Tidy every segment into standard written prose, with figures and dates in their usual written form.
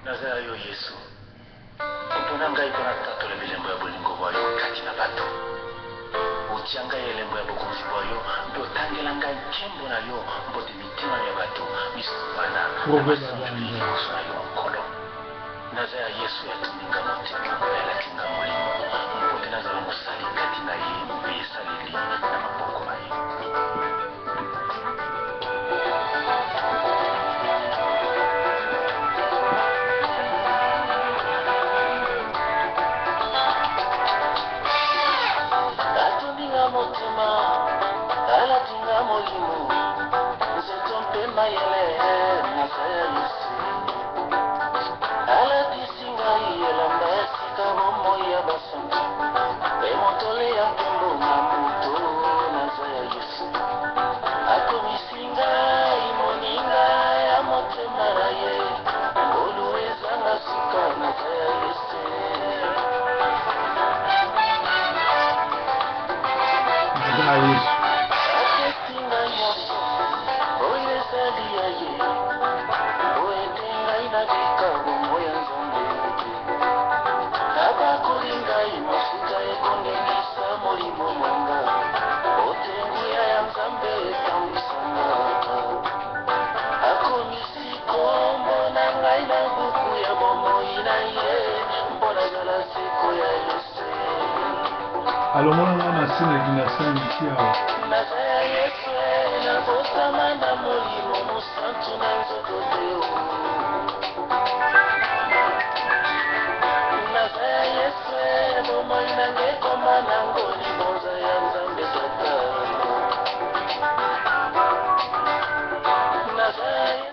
Naza ya yo Yesu. Opona ngai mpo natatola bilembo ya bolingo bwa yo kati na bato. Otia ngai elembo ya bokonzi bwa yo mpe otangela ngai nkembo na yo mpo te mitema mya bato misopana na masanjoli liboso na yo, Nkolo. Naza ya Yesu atondi nga motema mpe alati nga molimo mpo te nazala mosali kati na ye mpe esaleli na maboko ma ye. Atondi nga motema, alati nga molimo, nzoto mpe mayele, naza ya Yesu. Alatisi ngai elamba ya sika, bomoi ya basantu, mpe motole ya nkembo na moto, naza ya Yesu. Akomisi ngai moninga ya motema na ye, ngolu ezanga suka, naza ya Yesu. Naza ya Yesu. Apesi ngai nyonso oyo ezali ya ye, mpo ete ngai nabika bomoi ya Nzambe. Abakoli ngai mafuta ekongengisa molimo mwa nga, mpo te nguya ya Nzambe etambwisa nga. Akomisi kombo na ngai na buku ya bomoi na ye, mpo nazala seko ya Yesu. Alongola nga na se na Kingasani ti awa. Naza ya Yesu eh, nabotama na Molimo Mosantu na nzoto te oh. Naza ya Yesu eh, bomoi na nga ekoma nango libonza ya Nzambe Tata. Naza ya Yesu.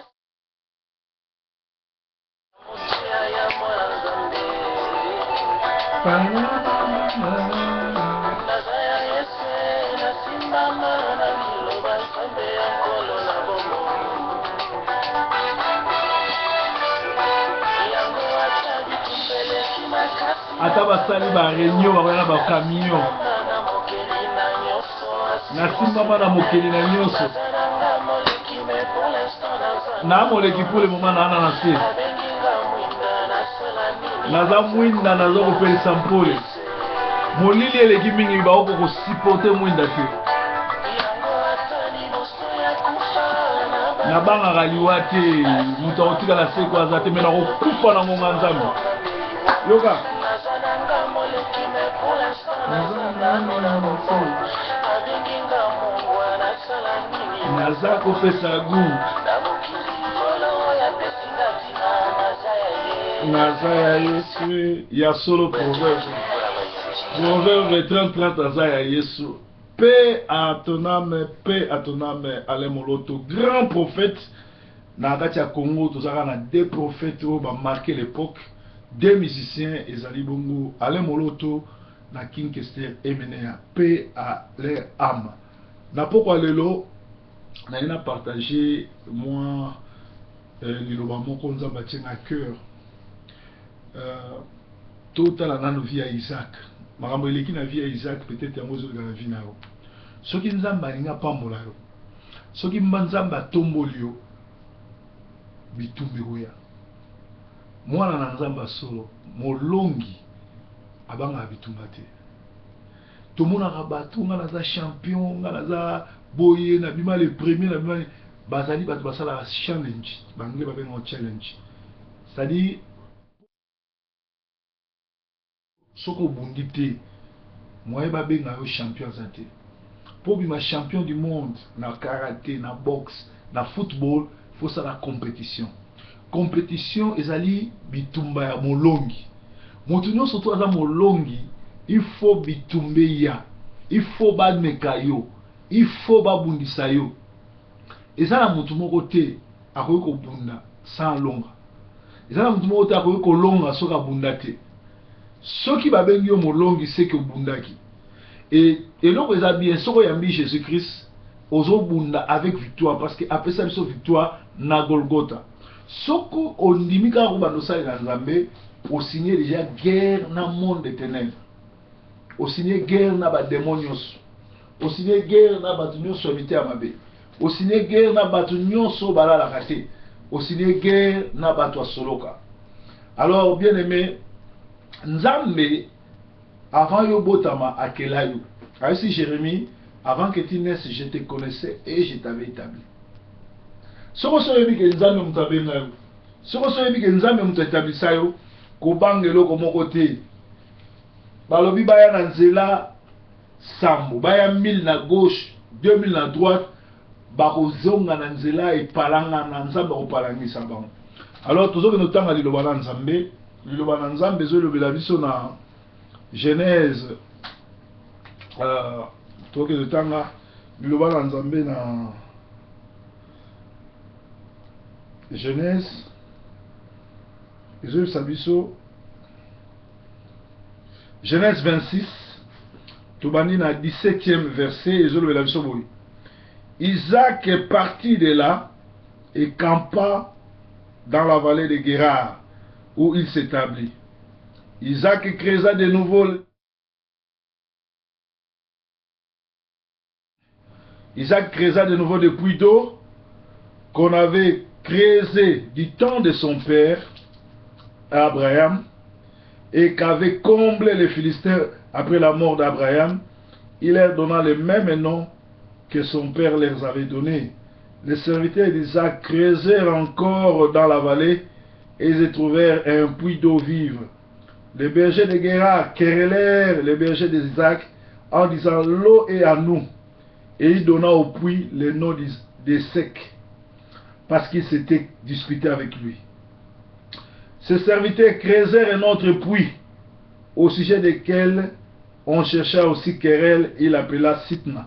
Ata basali ba reunion bakoya na ba camion. Nasimbama na mokeli na nyonso. Na moleki pour le moment na na se. Naza mwinda naza kopelisa mpole. Molili eleki mingi baoko kosupporte mwinda te. Nabangaka liwa te, moto akotikala seko aza te, me nakokufa na ngonga Nzambe. Yoka. Naza kopesa gout. Naza ya Yesu ya solo proverbe. Proverbe 30 30 aza ya Yesu. Paix à ton âme, paix à ton âme, Alain Moloto, grand prophète. Na kati ya Congo, tozalaka na deux prophètes oyo ba marqué l'époque, deux musiciens ezali bongo Alain Moloto na King Kester Emeneya, paix à leur âme. Na pokwa lelo naye na partager mwa liloba moko Nzambe atie na cœur. Totala nanu vie ya Isaac. Makambo eleki na vie ya Isaac peut-être yango ezoleka na vie na yo. Soki Nzambe alingi apambola yo, soki Nzambe atomboli yo, bitumba ekoya. Mwana na Nzambe ya solo, molongi abangaka bitumba te. Tomonaka bato, nga naza champion, nga naza boye, nabima le premier, nabima bazali bato basalaka challenge, ba anglais babengaka challenge. C'est-à-dire soki obundi te, moyen babenga yo champion aza te. Po obima champion du monde na karate, na boxe, na football, faut osala competition. Competition ezali bitumba ya molongi. Moto nyonso to aza molongi, il faut bitumba eya, il faut bameka yo, il faut babundisa yo. Eza na moto moko te akoki kobunda sans alonga. Eza na moto moko te akoki kolonga soki abunda te. Soki babengi yo molongi seke obundaki. Et eloko eza bien soki oyambi Jesus Christ ozobunda avec victoire parce que apesa biso victoire na Golgotha. Soki ondimi kaka kobanda osalela Nzambe, osigne dejà guerre na monde de ténèbres. Osigne guerre na ba demons nyonso. Osigne guerre na bato nyonso ya miteya mabe. Osigne guerre na bato nyonso balalaka te. Osigne guerre na bato ya soloka. Alors bien aimé, Nzambe avant yo botama akela yo. Ayebisi Jeremie, avant que tu naisses, je te connaissais et je t'avais établi. Soki osi oyebi ke Nzambe moto abenga yo, soki osi oyebi ke Nzambe moto etablisa yo, kobanga eloko moko te. Balobi baya na nzela sambo, baya 1000 na gauche, 2000 na droite, bakozonga na nzela epalangana, Nzambe akopalangisa bango. Alors tozokende kotanga liloba na Nzambe. Liloba na Nzambe ezolobela biso na Genèse. Tokende kotanga liloba na Nzambe na Genèse. Ezoyebisa biso Genèse 26, tobandi na 17e verset, ezolobela biso boye. Isaac est parti de là et campa dans la vallée de Guérar, où il s'établit. Isaac creusa de nouveau Isaac creusa de nouveau des puits d'eau qu'on avait creusé du temps de son père Abraham et qu'avaient comblé les Philistins après la mort d'Abraham. Il leur donna le même nom que son père leur avait donné. Les serviteurs d'Isaac creusèrent encore dans la vallée et ils y trouvèrent un puits d'eau vive. Les bergers de Guérar querellèrent les bergers d'Isaac en disant: l'eau est à nous. Et il donna au puits le nom d'Esek, parce qu'il s'était disputé avec lui. Ses serviteurs creusèrent un autre puits, au sujet desquels on chercha aussi querelle, il appela Sitna.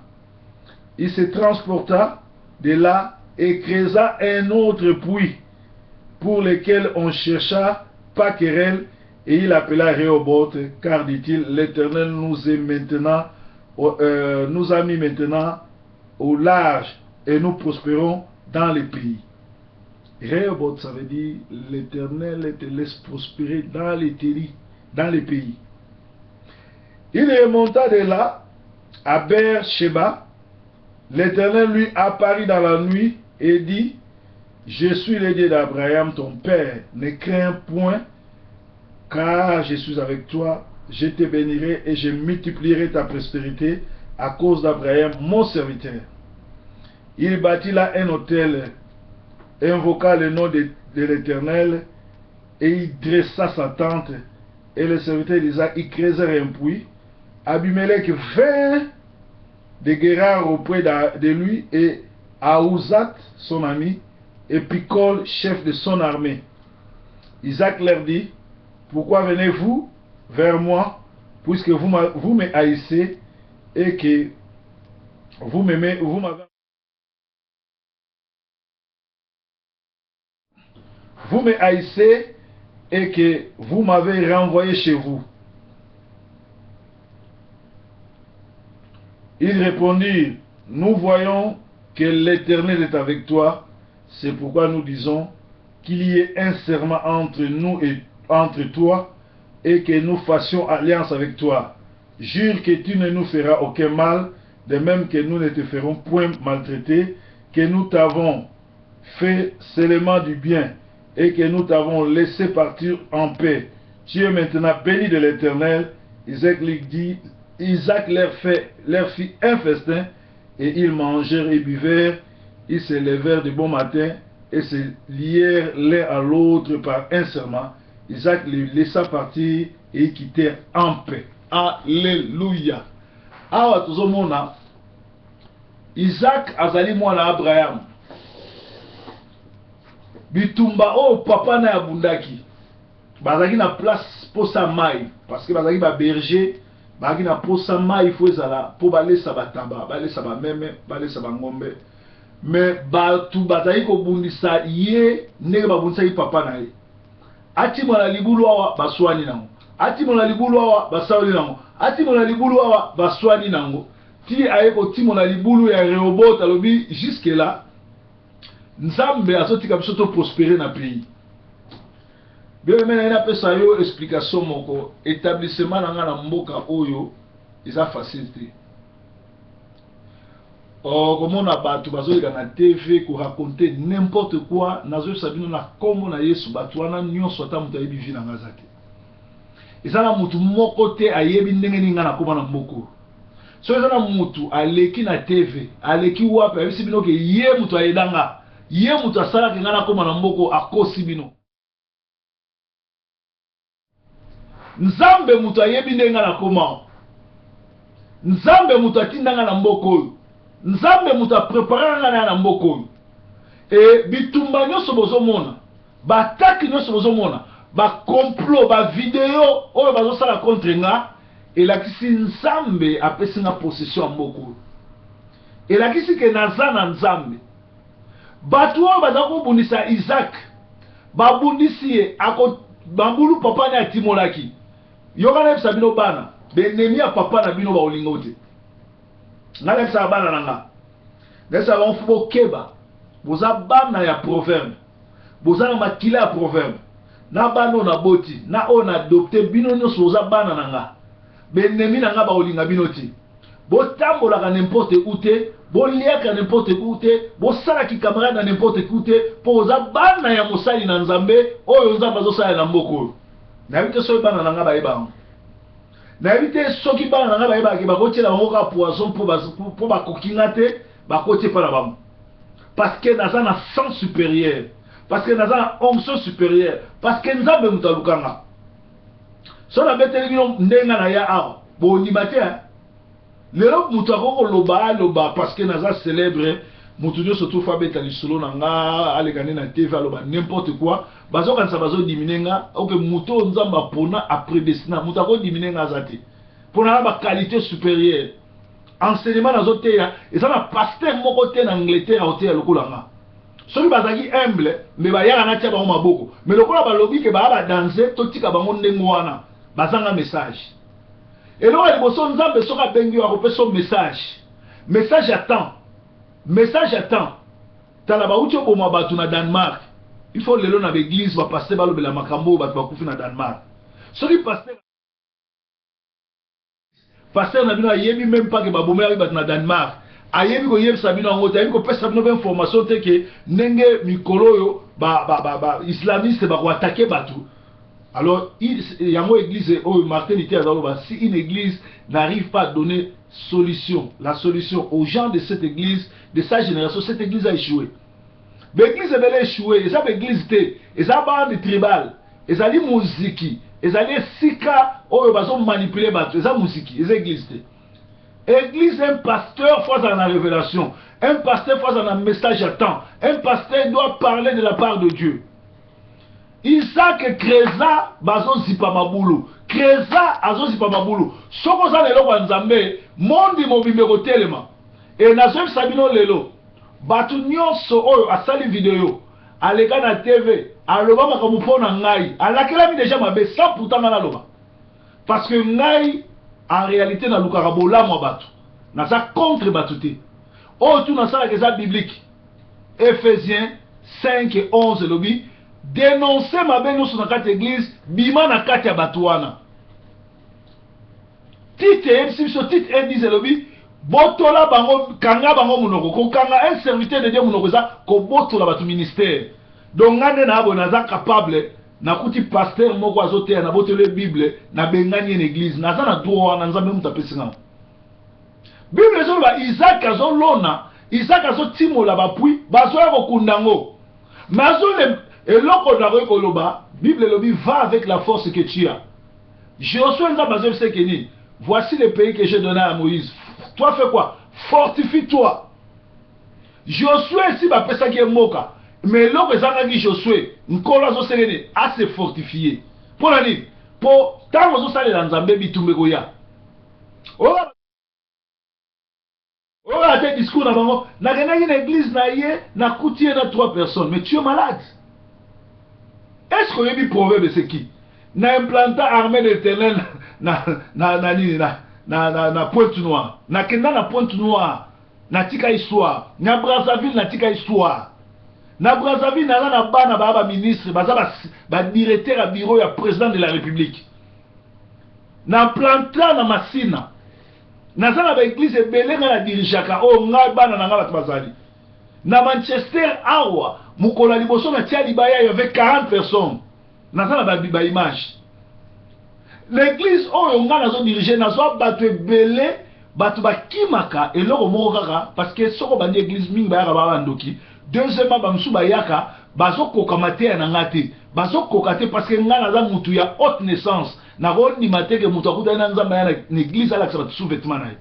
Il se transporta de là et creusa un autre puits, pour lequel on chercha pas querelle, et il appela Rehoboth, car dit-il, l'Éternel nous est maintenant, nous a mis maintenant au large et nous prospérons dans les pays. Rehoboth, ça veut dire l'Éternel te laisse prospérer dans les pays, dans les pays. Il remonta de là à Beer-Sheba. L'Éternel lui apparut dans la nuit et dit: je suis le Dieu d'Abraham, ton père. Ne crains point, car je suis avec toi. Je te bénirai et je multiplierai ta prospérité à cause d'Abraham, mon serviteur. Il bâtit là un autel, invoqua le nom de l'Éternel et il dressa sa tente. Et le serviteur d'Isaac y creusèrent un puits. Abimelech vint de Guérar auprès de lui et Ahuzat, son ami, et Picol, chef de son armée. Isaac leur dit: pourquoi venez-vous vers moi, puisque vous me haïssez et que vous m'aimez, vous m'avez vous me haïssez et que vous m'avez renvoyé chez vous. Ils répondirent: nous voyons que l'Éternel est avec toi, c'est pourquoi nous disons qu'il y ait un serment entre nous et entre toi, et que nous fassions alliance avec toi. Jure que tu ne nous feras aucun mal, de même que nous ne te ferons point maltraiter, que nous t'avons fait seulement du bien, et que nous t'avons laissé partir en paix. Tu es maintenant béni de l'Éternel. Isaac lui dit, Isaac leur fit un festin, et ils mangèrent et buvèrent. Ils se levèrent de bon matin et se lièrent l'un à l'autre par un serment. Isaac les laissa partir et ils quittèrent en paix. Alléluia. Awa tozomona Isaac azali mwana Abraham. Bitumba oyo papa na abundaki, bazalaki na place posa mai, parce que bazalaki ba berger, bazalaki na posa mai, faut ezala po balesa bataba, balesa bameme, balesa bangombe. Mais batu bazalaki kobundisa ye ndenge babundisaki papa na ye. Atimola libulu awa baswani nango, atimola libulu awa basaweli nango, atimola libulu awa baswani nango, ti aye kotimola libulu ya Rehoboth. Alobi jusque là Nzambe azotika biso to prospérer na pays. Bien aimé, na napesa yo explication moko. Établissement na nga na mboka oyo eza facile te. Okomona bato bazoleka na TV ko raconter n'importe quoi, nazoyebisa bino na kombo na Yesu, bato wana nyonso ata moto ayebi vie na nga aza te. Eza na moto moko te ayebi ndenge nini nga nakoma na mboka oyo. Soki eza na moto aleki na TV, aleki wapi, ayebisi bino ke ye moto ayeda nga, ye moto asalaka nga nakoma na mboka oyo, akosi bino. Nzambe moto ayebi ndenge nga nakoma. Nzambe moto atinda nga na mboka oyo. Nzambe moto aprepara nga na ya na mboka oyo. E bitumba nyonso bozomona, ba attaque nyonso bozomona, ba complot, ba video oyo bazosala contre nga, elakisi Nzambe apesi nga possession ya mboka oyo. Elakisi ke naza na Nzambe. Bato oyo baza kobundisa Isaac, babundisi ye, ako mabulu papa ne atimolaki. Yoka nayebisa bino bana, benemi ya papa na bino bakolinga te. Ngai nayebisaka bana na nga, nayebisaka bango fo bokeba, boza bana ya proverbe, boza na makila ya proverbe. Na bana oyo naboti, na oyo na adopte, bino nyonso boza bana na nga. Benemi na nga bakolinga bino te. Botambolaka n'importe où te, boliaka n'importe où te, bosala ki camarade na n'importe où te, po boza bana ya mosali na Nzambe oyo Nzambe azosalela na mboka oyo. Nayebi te soki bana na nga bayeba yango. Nayebi te soki bana na nga bayebaka ke bakotiela bango kaka poison po bakoki nga te, bakoti epa na bango. Parce que naza na sang supérieur, parce que naza na onction supérieure, parce que Nzambe moto aluka nga. Soki nabeteli bino ndenge nga naya awa, bondima te hein? Lelo moto akoki koloba aloba parce que naza célèbre, moto nyonso tu fa abeta lisolo na nga, aleka nde na TV aloba n'importe quoi, bazokanisa bazodimine nga. Ok, moto oyo Nzambe apona, apredestina, moto akodimine nga aza te, mpo na ba qualité supérieure. Enseignement nazoteya, eza na pasteur moko te na Angleterre aoteya lokola nga. Soki bazalaki humble, mbe bayaka natia bango maboko, mais lokola balobi ke baya badanse, totika bango ndenge wana, bazanga message. Eloko ya liboso, Nzambe soki abengi yo, akopesa yo message, message ya temps, message ya temps. Tala, bauti oboma bato na Danemark, il faut lelo na baeglise bapaster balobela makambo oyo bato bakufi na Danemark. Soki pasteur na bino ayebi même pas ke babomelaki bato na Danemark, ayebi koyebisa bino yango te, ayebi kopesa bino mpe information te ke ndenge mikolo oyo ba, ba, ba, ba islamiste bakoatake bato. Alors yango église oyo Martin Luther azaloba, si une église n'arrive pas à donner solution, la solution aux gens de cette église, de sa génération, cette église a échoué. Baeglise ebele échoué, eza baeglise te, eza bande tribale, ezali muziki, ezali esika oyo bazomanipule bato, eza muziki, eza église te. Église, un pasteur faut azala na révélation, un pasteur faut azala na message à temps, un pasteur doit parler de la part de Dieu. Isaac creusa, bazozipa mabulu. Creusa, azozipa mabulu. Soki oza na eloko ya Nzambe, mondi mobimba ekotelema. E nazoyebisa bino lelo, bato nyonso oyo asali video, aleka na TV, aloba makambo mpo na ngai, alakelami deja mabe sans pourtant ngai naloba. Parce que ngai en réalité nalukaka bolamu ya bato, naza contre bato te. Oyo tu nasalaka eza biblique. Ephésiens 5 11 elobi dénoncer mabe nyonso na kati ya église, bima na kati ya bato wana. Tite eyebisi biso, Tite 1 10 elobi botola bango, kanga bango monoko. Kokanga un serviteur de Dieu monoko eza kobotola bato ministère. Donc nga nde na boye naza capable, nakuti pasteur moko azoteya, nabotoli ye Bible, nabengani ye na église, naza na droit wana, Nzambe moto apesi nga. Bible ezoloba Isaac azolona, Isaac azotimola bapui, bazoya kokunda yango. Mais azole eloko nakoki koloba, Bible elobi va avec la force que tu as. Josué Nzambe azoyebisa ke nini? Voici le pays que j'ai donné à Moïse. Toi fais quoi? Fortifie-toi. Josué esi bapesaki ye mboka, mais eloko ezangaki Josué, Nkolo azosenge nini? A se fortifier. Mpo na nini? Mpo ntango ozosalela Nzambe, bitumba ekoya. Oyo ate discours na bango, nakendaki na église na ye, nakuti ye na trois personnes, mais tu es malade. Est-ce que oyebi proverbe c'est qui? Na implanta armée de l'Éternel na na na nini na na na, na Pointe Noire. Nakenda na Pointe Noire, natika histoire. Na Brazzaville natika histoire. Na Brazzaville naza na bana ba ba ministre, baza ba, ba directeur ya bureau ya président de la République. Na planta na Masina. Naza na ba eglise ebele nga na dirigeaka oyo nga bana na nga bato bazali. Na Manchester awa mokolo ya liboso na tia libaya il y avait 40 personnes. Naza na ba ba image. L'église oyo nga nazo diriger nazwa bato ebele bato bakimaka eloko moko kaka parce que soko bandi église mingi bayaka ba bandoki. Deuxièmement ba mosusu bayaka bazokoka mateya na nga te. Bazokoka te parce que nga naza mutu ya haute naissance. Nakondima te ke moto akutani na Nzambe aya na eglise alakisa bato sous-vêtement na ye.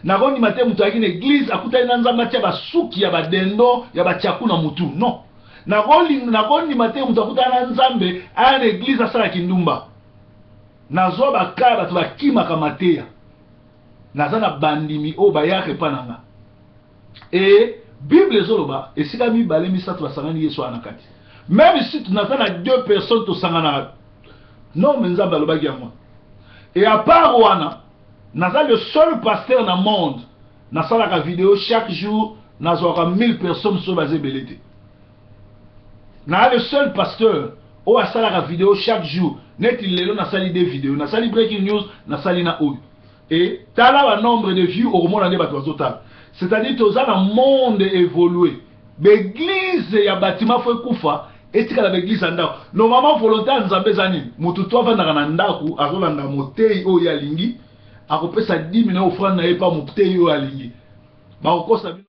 Nakondima te moto ayaki na eglise akutani na Nzambe atia basuki ya badendo ya batiaku na mutu. Non. Nakondima te moto akutani na Nzambe aya na eglise asala kindumba. Nazwa bakaya bato bakimaka mateya. Naza na bandimi oyo bayaka epa na nga. E Bible ezoloba esika mibale misato basangani Yesu wana kati. Même si naza na deux personnes tosanganaka. Non, mais Nzambe alobaki yango. Et à part wana, naza le seul pasteur na monde nasalaka video chaque jour nazwaka 1000 personnes soki baza ebele te. Naza le seul pasteur oyo asalaka video chaque jour. Neti lelo nasali deux vidéos, nasali breaking news, nasali na oyo. Et tala ba nombre de vues okomona nde bato bazotala. C'est-à-dire toza na monde évolué. L'église ya bâtiment faut ekufa etikala baeglise ya ndako. Normalement volonté ya Nzambe eza nini? Moto to avandaka na ndako azolanda moteyi oyo ye alingi, akopesa dime na offrande na ye pa moteyi oyo alingi. Bakokosa bino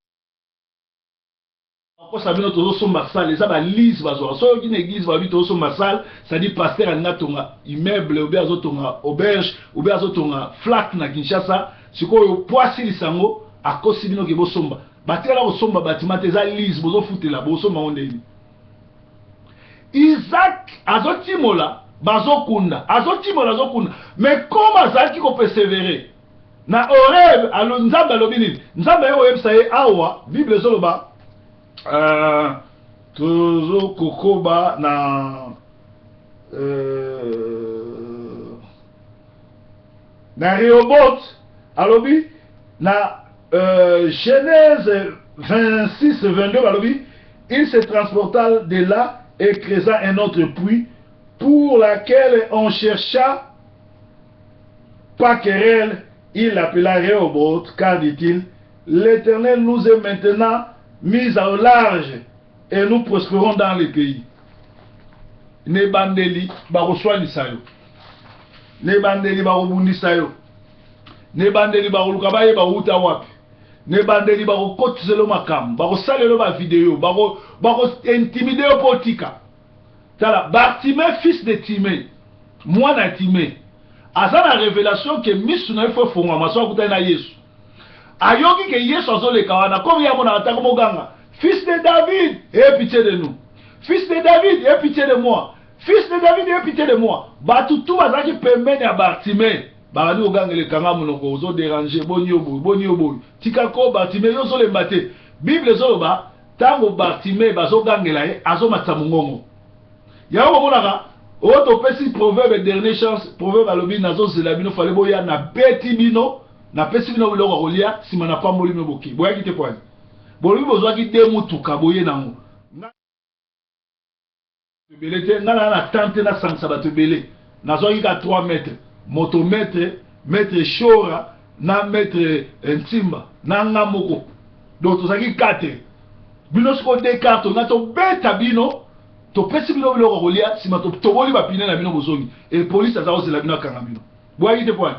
bakosa bino tozosomba salle, eza balise bazwaka. Soki oyoki na église balobi tozosomba salle, c'est-à-dire pasteur alingi atonga immeuble obe azotonga auberge obe azotonga flat na Kinshasa. Sikoyo po asilisa yango akosi bino ke bosomba. Batikala kosomba bâtiment te, eza lise bozofutela, bosomba yango ndenge nini? Isaac azotimola bazokunda, azotimola azokunda, mais comme azalaki kopersévérer na Horeb, alo Nzambe alobi nini? Nzambe aye koyebisa ye awa, Bible ezoloba tozokokoba na Rehoboth, alobi na Genèse 26 22, alobi il se transporta de là et creusa un autre puits pour laquelle on chercha pas querelle, il l'appela Rehoboth, car dit-il, l'Éternel nous est maintenant mis au large et nous prospérons dans le pays. Ne bandeli bakoswanisa yo, ne bandeli bakobundisa yo, ne bandeli bakoluka bayeba outa wapi, ne bandeli bakokotisela yo makambo, bakosalela yo bavideo, bakointimide yo mpo otika. Tala Bartimée, fils de Timée, mwana ya Timée, aza na révélation ke misu na ye fo efongwama so akutani na Yesu. Ayoki ke Yesu azoleka wana, comme ye amonaka ntango moganga, fils de David, aie pitié de nous. Fils de David, aie pitié de moi. Fils de David, aie pitié de moi. Bato tu bazalaki pembeni ya Bartimée, babandi kogangela ekanga monoko, ozoderange, boni yo boye, boni yo boye. Tika ko Bartimée, yo ozolemba te. Bible ezoloba tango Bartimée bazogangela ye, azomatisa mongongo. Yango bomonaka oyo topesi proverbe dernier chance, proverbe alobi nazozela bino fale boya, nabeti bino, napesi bino biloko ya kolia, nsima napamboli bino boki. Boyaki te poani. Bolobi bozwaki de mutuka boye nango. Ebele te, nga na na temps te nasangisa bato ebele. Nazwaki ka 3 mètres, moto maître, maître Shora na maître Ntimba na nga moko. Donc tozalaki 4. Bino sikoyo deux cartes nga tobeta bino, topesi bino biloko ya kolia, nsima toboli bapine na bino bozongi. Et police aza kozela bino akanga bino. Boyaki te poani.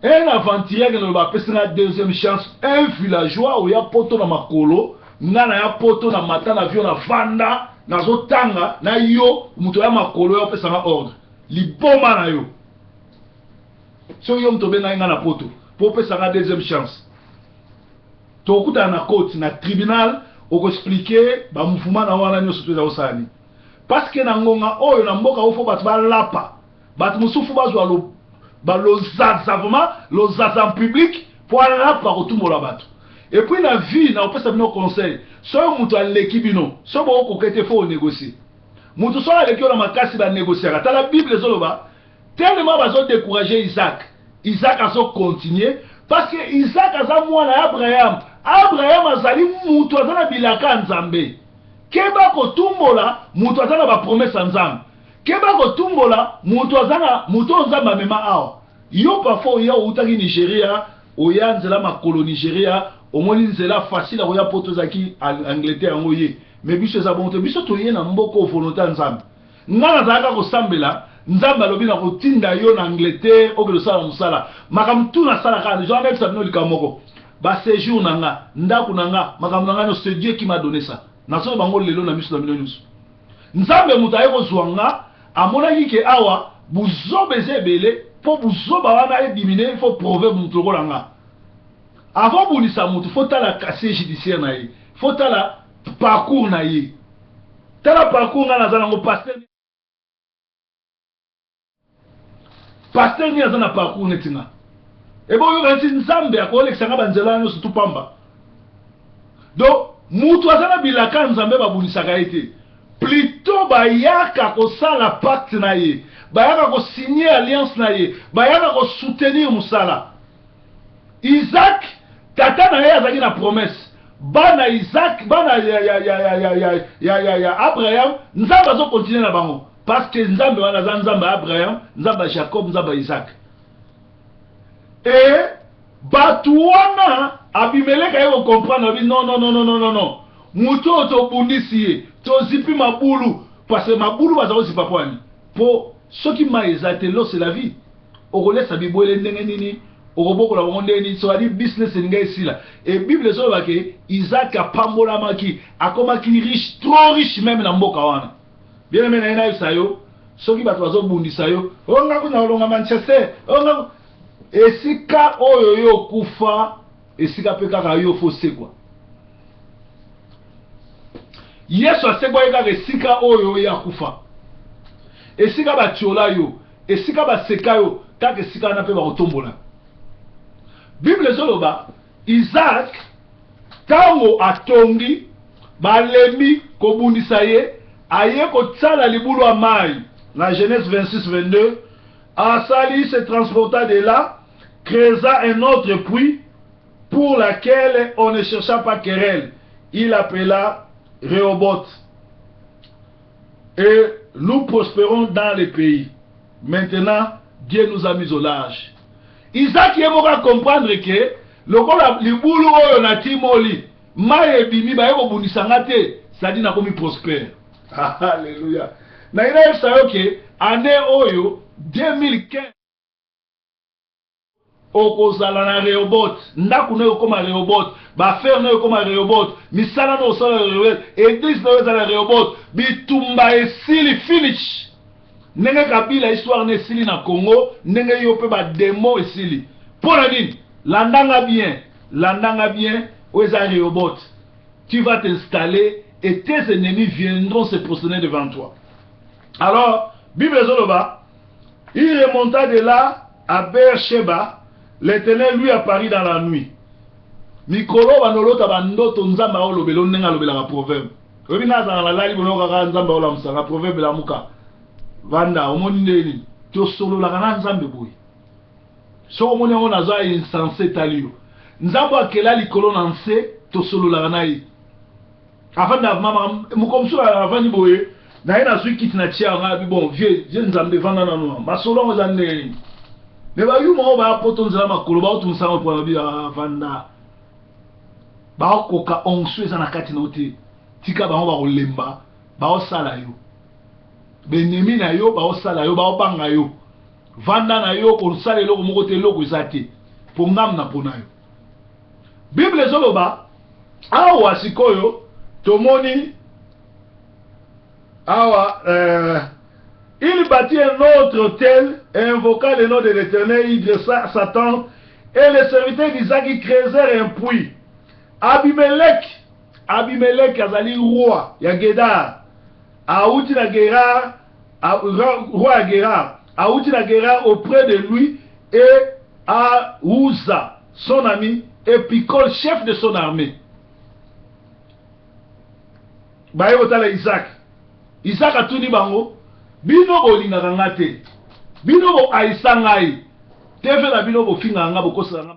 Un aventurier akende loba apesi nga deuxième chance, un villageois oya poto na makolo, nga na ya poto na mata na avion na vanda, nazotanga na yo moto ya makolo ya opesa nga ordre. Liboma na yo. Soki yo moto obengaki nga na poto po opesa nga deuxième chance. Tokutana na cote na tribunal, okoexplike ba mouvement na wana nyonso to eza kosala nini. Parce que na ngonga oyo na mboka oyo fo bato balapa. Bato mosusu bazwa ba lozaza vraiment lozaza en public po alapa kotumbola bato. Et puis na vie na opesa bino conseil, soki moto aleki bino, soki bokokoka te faut négocier. Moto soki aleki yo na makasi ba négociaka. Tala Bible ezoloba tellement bazo décourager Isaac. Isaac azo continuer parce que Isaac aza mwana ya Abraham. Abraham azali mutu aza na bilaka ya Nzambe. Keba kotumbola mutu aza na ba promesse ya Nzambe. Keba kotumbola mutu aza na mutu oyo Nzambe amema awa. Yo parfois oya owutaki Nigeria, oya nzela makolo Nigeria, omoni nzela facile ya koya poto ezalaki Angleterre yango oye. Mais biso eza bongo te, biso toye na mboka oyo volonte ya Nzambe. Nga nazalaka kosambela, Nzambe alobi nakotinda yo na Angleterre okende kosala mosala. Makambo tout nasalaka, je nayebisa bino likambo moko. Ba sejours na nga, ndako na nga, makambo na nga nyonso, c'est Dieu qui m'a donné ça. Nazoloba yango lelo na miso na bino nyonso. Nzambe moto aye kozua nga, amonaki ke awa buzoba eza ebele, po buzoba wana e diminuer il faut proverbe moto lokola nga. Avant obundisa moto faut tala casier judiciaire na ye, faut tala parcours na ye. Tala parcours nga naza nango pasteur Pasteur nini aza na parcours neti nga? Ebongo yo okanisi Nzambe akolekisa nga ba nzela wana nionso tout pamba? Donc mutu aza na bilaka ya Nzambe babunisaka ye te. Plutot bayaka kosala pacte na ye, bayaka ko signer alliance na ye, bayaka ko soutenir musala. Isaac tata na ye azalaki na promesse. Bana Isaac, bana ya ya ya ya ya ya ya ya ya Abraham, Nzambe azo continuer na bango. Parce que Nzambe wana aza Nzambe ya Abraham, Nzambe ya Jacob, Nzambe ya Isaac. Et batu wana Abimelech aye ko comprendre abi non non non non non non. Mutu oyo tobundisi ye, tozipi mabulu parce que mabulu baza kozipa po ani? Po soki mayi eza te l'eau c'est la vie. Okolesa bibwele ndenge nini? Okobokola bango ndenge nini? C'est à dire business elinga esila. Et Bible ezoloba ke Isaac apambolamaki, akomaki riche, trop riche meme na mboka wana. Bien aime naye nayebisa yo soki bato bazobundisa yo o nga kuna olonga Manchester o nga esika oyo yo okufa esika mpe kaka yo fo sekwa. Yesu asekwaki kaka esika oyo ye akufa, esika batiola yo, esika baseka yo, kaka esika wana mpe bakotombola. Bible ezoloba Isaac tango atongi, balembi kobundisa ye, aye kotsala libulu ya mayi. Na Genèse 26, 22, asali se transporta de là, creusa un autre puits pour laquelle on ne chercha pas querelle. Il appela Rehoboth. Et nous prospérons dans le pays. Maintenant, Dieu nous a mis au large. Isaac ye moko a comprendre que lokola libulu oyo na timoli mayi ebimi baye kobundisa nga te, c'est à dire nakomi prospère. Alleluia. Naye nayebisa yo que annee oyo 2015 okozala na Rehoboth, ndako nayo ekokoma Rehoboth, ba affaires nayo ekoma Rehoboth, misala nayo osala Rehoboth, eglise nayo ezala Rehoboth, bitumba esili finish. Ndenge Kabila histoire na esili na Congo, ndenge yo pe ba demons esili. Pona nini? Landa nga bien, landa nga bien, oyo eza Rehoboth. Tu vas t'installer et tes ennemis viendront se prosterner devant toi. Alors, Bible ezoloba, il remonta de là à Beer-Sheba, l'Éternel lui apparut dans la nuit. Mikolo banolota bandoto Nzambe aolobela ndenge alobelaka proverbe. Oyebi nga azalaka na lali bono kaka Nzambe aolamusa nga proverbe lamuka. Vanda omoni ndenge nini tosololaka na Nzambe boye. Soki omoni yango naza insense etali yo. Nzambe akela likolo na nse tosololaka na ye. Avanda mama moko mosusu avandi boye naye nazwi kiti na tia nga bi bon vieux vieux Nzambe vanda nanu masolo yango eza ndenge nini. Mais bayuma oyo baya poto nzela makolo baotunisa ngo pona bi avanda. Baokoka onction eza na kati na yo te. Tika bango bakolemba baosala yo. Benemi na yo baosala yo baobanga yo. Vanda na yo kosala eloko moko te eloko eza te. Po ngam na pona yo. Bible ezoloba awa sikoyo tomoni awa euh, il bâtit un autre autel et invoqua le nom de l'Éternel, il dressa sa tente et les serviteurs d'Isaac creusèrent un puits. Abimelech Abimelech azali roi ya Gedar, awuti na Gerar, roi ya Gerar, awuti na Gerar auprès de lui et Ahuza son ami et Picol chef de son armee. Baye kotala Isaac. Isaac atuni bango, bino bolingaka nga te, bino bo haïssa ngai, TV na bino bofingaka nga, bokosela nga.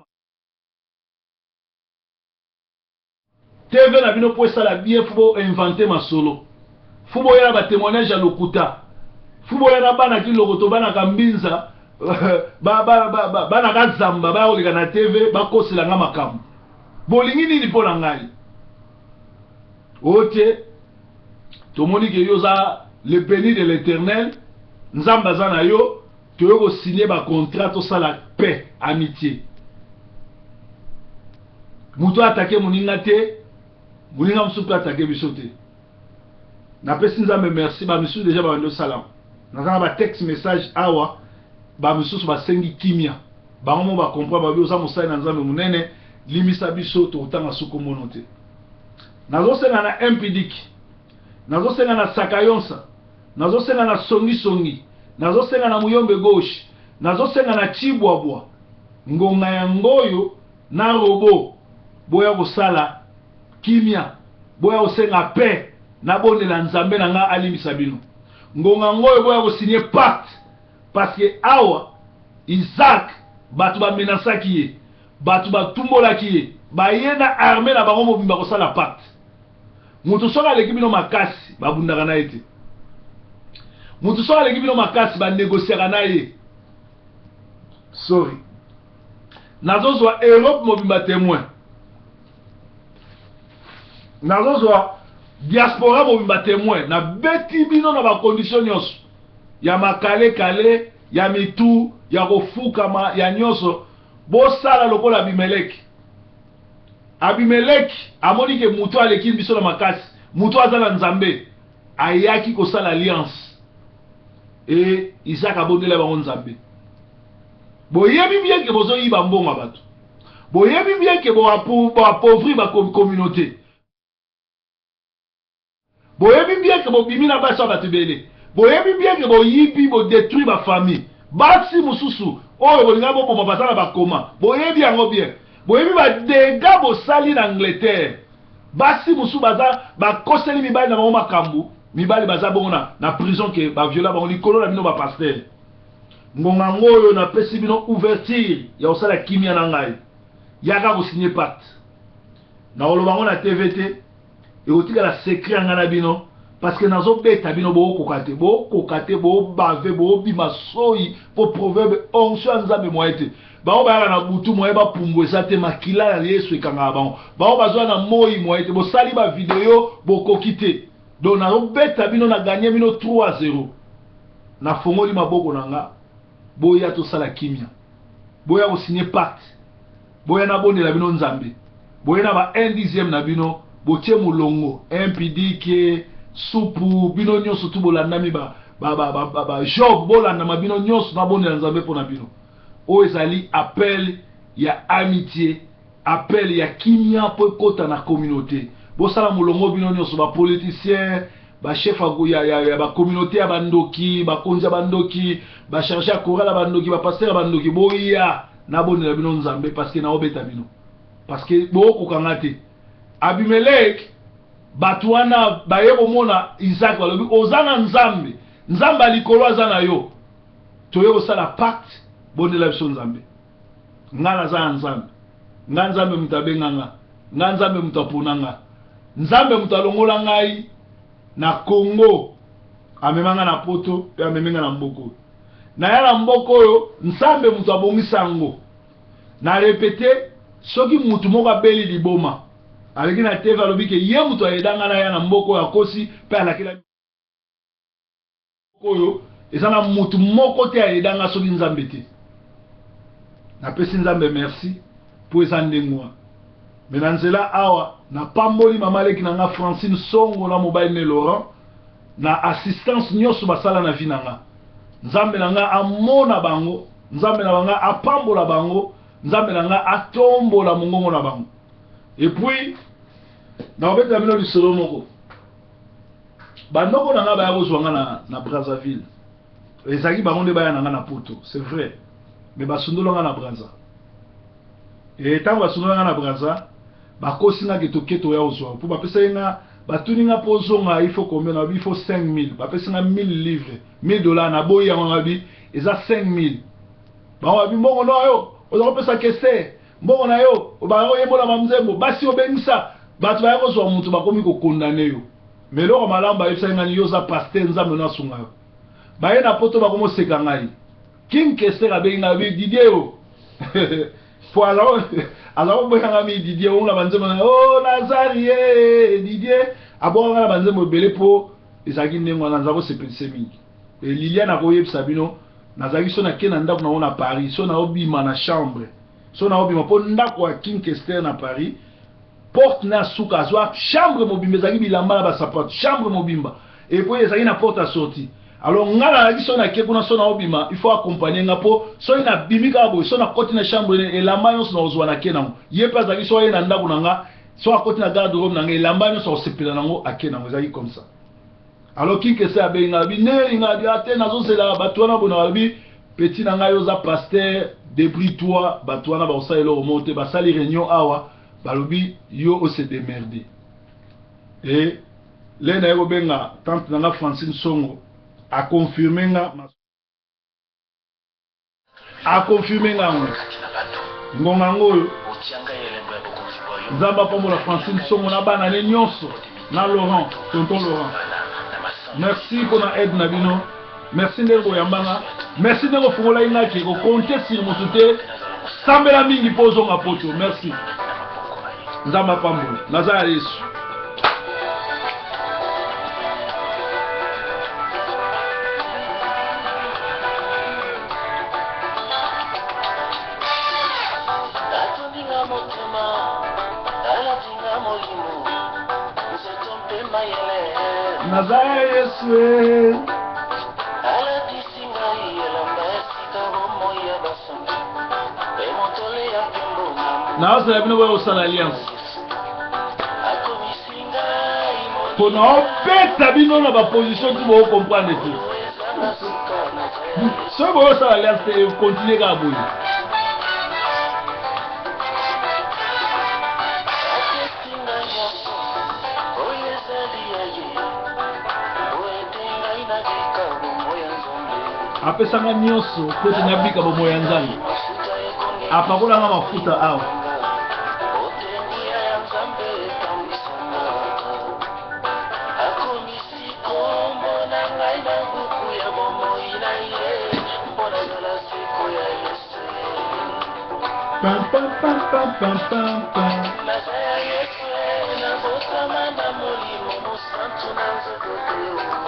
TV na bino po esala bien faut bo inventer masolo. Faut boya na ba temoignages ya lokuta. Faut boya na bana ki lokoto bana ka mbinza. Bana kazamba baya koleka na TV, bakosela nga makambo. Bolingi nini mpo na ngai? Ote tomoni ke yo oza le béni de l'Éternel, Nzambe aza na yo, toye kosigne bacontrat, tosala paix, amitié. Moto atake moninga te, moninga mosusu mpe atake biso te. Napesi Nzambe merci. Bamisusu deja babandi osala, naza na batexte message awa. Bamisusu basengi kimia, bango mo bacomprendre, babi oza mosali na Nzambe monene, limisa biso, tokotanga suko mono te. Nazosenga na Mpidiki, nazosenga na Sakayonsa, nazosenga na Songisongi, nazosenga na Muyombe Gauche, nazosenga na Chibwabwa, ngonga yango oyo na robo, boya kosala kimia, boya kosenga paix, nabondela Nzambe na nga alimbisa bino. Ngonga yango oyo boya kosigne pacte, parce que awa Isaac bato bamenasaki ye, bato batumbolaki ye, baye na armée na bango mobimba kosala pacte. Moto soki aleki bino makasi, babundaka na ye te. Moto soki aleki bino makasi, banegosiaka na ye. Sorry, nazozwa Europe mobimba témoin, nazozwa diaspora mobimba témoin. Nabeti bino na bacondition nyonso ya makalekale, ya mitu ya kofukama, ya nyonso. Bosala lokola Abimeleki. Abimeleki amoni ke moto aleki biso na makasi, moto aza na Nzambe, ayaki kosala alliance e Isaac abondela bango Nzambe. Boyebi bien ke bozoyiba mbongo ya bato, boyebi bien ke boappauvrir bacommunauté, boyebi bien ke bobimi na basi ya bato ebele, boyebi bien ke boyibi, bodétruire bafamille. Basi mosusu oyo bolinga boboma baza na bakoma, boyebi yango bien. Boyebi badégâts bosali na Angleterre. Basi mosusu baza bakoseli mibali na bango makambo, mibali baza bongo na prison ke baviola bango likolo na bino bapasteur. Ngonga yango oyo napesi bino ouverture ya kosala kimia na ngai, yaka kosigne pacte. Nakoloba yango na TV te, ekotikala secret ya ngai na bino, parce que nazobeta bino, bookoka te, bookoka te, boobave, boobima soyi mpo proverbe onction ya Nzambe moye te. Bango bayaka na butu, moye bapumbu eza te, makila ya Yesu ekangaka bango. Bango bazwa na moi, moye te. Bosali bavideo, bokoki te. Donc nazobeta bino, na ganye bino 3-0. Nafongoli maboko na nga, boya tosala kimia, boya kosigne pacte, boya nabondela bino Nzambe, boye na ba 1 dixième na bino, botie molongo mpdk supu bino nyonso tu bolandami ba, ba, ba, ba, ba, ba Job, bolandama bino nyonso, nabondela Nzambe mpo na bino. Oyo ezali appel ya amitié, appel ya kimia mpo ekɔta na communauté. Bosala molongo bino nyonso, bapoliticien, bachef ya bacommunauté ya bandoki, bakonzi ya bandoki, bacharge ya chorale ya bandoki, bapasteur ya bandoki, boya nabondela bino Nzambe, parce que naobeta bino, parce que bookokanga te. Abimelek, bato wana baye komona Isaac, balobi oza na Nzambe, Nzambe ya likolo aza na yo, toye kosala pacte, bondela biso Nzambe. Nga naza na Nzambe, nga Nzambe moto abenga nga, nga Nzambe moto apona nga, Nzambe moto alongola ngai na Congo, amema nga na Poto mpe amemi nga na mboka oyo. Naya na mboka oyo, Nzambe moto abongisa yango. Na répété, soki motu moko abeli liboma, aleki na TV, alobi ke ye moto ayeda nga naya na mboka oyo, akosi mpe alakela oyo. Eza na motu moko te ayeda nga soki Nzambe te. Napesi Nzambe merci mpo eza ndenge wana. Me na nzela awa napamboli mama leki na nga Francine Songo na mobali ne Laurent na assistance nyonso basala na vie na nga. Nzambe na nga amona bango, Nzambe na nga apambola bango, Nzambe na nga atombola mongongo na bango. Et puis nakobetela bino lisolo moko. Bandoko na nga baya kozwa nga na Brazzaville. Ezalaki bango nde baya na nga na Poto, c'est vrai, mais basundola nga na Brazza. E ntango basundola nga na Brazza, bakosi nga ke toke toya kozwa, mpo bapesaki nga, batuni nga mpo ozonga il faut combien? Na babi il faut 5000. Bapesi nga 1000 livres, 1000 dollars. Naboyi yango, ngabi eza 5000. Bango babi mbongo na yo oza kopesa kese, mbongo na yo baya koyembola banzembo, basi obengisa bato baya kozwa moto, bakomi kokondane yo. Mais eloko malamu, bayebisaki ngai yo oza pasteur, Nzambe no asunga yo. Baye na Poto, bakomoseka ngai. King Kester abengi nga abi Didier o po aza koboya nga mi Didier o na banzembo na o Nazari ye Didier abwaka nga na banzembo ebele po ezalaki ndenge wana naza kosepelisa mingi. E Liliane akoyebisa bino nazalaki so nake na ndako nango na Paris so naobima na chambre so naobima po ndako ya King Kester na Paris porte na suka azwa chambre mobimba ezalaki bilamba na basapato chambre mobimba et puis ezalaki na porte ya sortie. Alors nga nazalaki so nake kuna so naobima il faut accompagner nga po soki nabimi kaka boye so nakoti na chambre elamba nyonso nakozwa nake nango. Ye mpe azalaki so aye na ndako na nga so akoti na garde robe na nga elamba nyonso akosepela nango ake nango, ezalaki comme ça. Alors King Kester abengi nga abi ndenge nga abi ate nazozela bato wana boye alobi petit na ngai oza pasteur débrouille-toi bato wana bakosala eloko moko te basali réunion awa balobi yo ose démerder. Et le naye kobenga tante na nga Francine Songo aconfirme nga aconfirme nga ngo ngonga yango oyo Nzambe apambola Francine Songo na bana ne nyonso na Laurent tonton Laurent. Merci mpona aide na bino, merci ndenge boyambanga, merci ndenge ofungolaki nga ke kocompter sur motu te, sambela mingi mpo ozonga poto. Merci, Nzambe apambola, naza ya Yesu. Naza ya Yesu alatisi ngai elamba ya sika bomoi ya basantu mpe motole ya nkembo. Nazala bino boya kosala alliance akomisi ngai mpo na obeta bino na baposition ti bocomprendre te. Ezanga suka naza ya Yesu. Soki boyosala alliance te econtinue kaka boye. Apesi ngai nyonso oyo ezali ya ye po ete ngai nabika bomoi ya Nzambe. Apesanga nyonso po ete nabika bomoi ya Nzambe. Mafuta ekongenga apakolanga mafuta awa. Ote nguya ya Nzambe etambwisanga akomisi kombo na ngai na buku ya bomoi na ye mpo nazala seko ya Yesu. Pam, pam, pam, pam, pam, pam, pam. Naza ya Yesu nabotama na Molimo Mosantu na nzoto te.